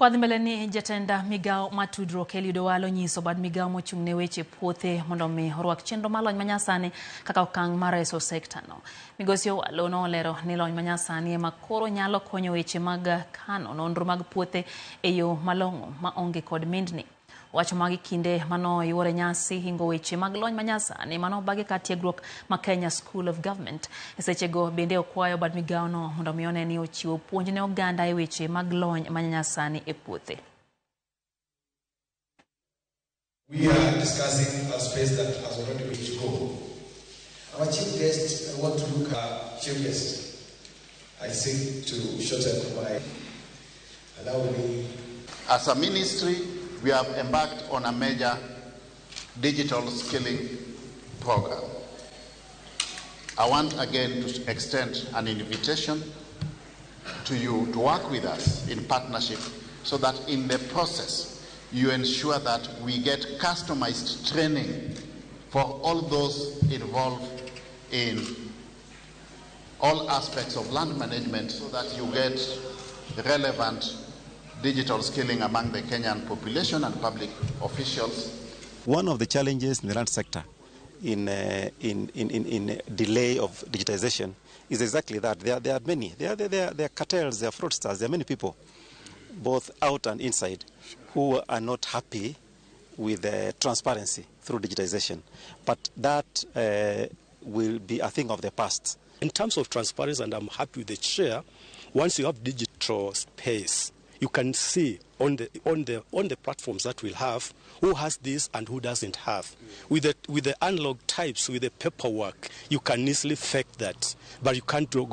Kwadhi mbele ni jatend migawo mar tudruok Eliud Owalo nyiso bad migawo mochung' ne weche puothe mondo mi orwak chenro mar lony manyasani kaka okang' mar reso sekta no. Migosi Owalo nolero ni lony manyasani ema koro nyalo konyo weche mag kano nonro mag puothe e yo malong'o ma onge kod mindni. Owacho magi kinde manoyuore nyasi hingo weche mag lony manyasani manobagi kar tiegruok ma Kenya School of Government. E sechego bende okwayo bad migawo no mondo mi one ni ochiwo puonj ne oganda e weche mag lony manyasani e puothe. We are discussing a space that has already reached goal. Our chief guest, I want to look at chief guest. I seek to shorten my, allow me. As a ministry, we have embarked on a major digital skilling program. I want again to extend an invitation to you to work with us in partnership so that in the process you ensure that we get customized training for all those involved in all aspects of land management so that you get relevant digital skilling among the Kenyan population and public officials. One of the challenges in the land sector in delay of digitization is exactly that. There are many. There are cartels, there are fraudsters, there are many people, both out and inside, who are not happy with the transparency through digitization. But that will be a thing of the past. In terms of transparency, and I'm happy with the chair, once you have digital space, you can see on the platforms that we'll have who has this and who doesn't have. With the analog types, with the paperwork, you can easily fake that, but you can't go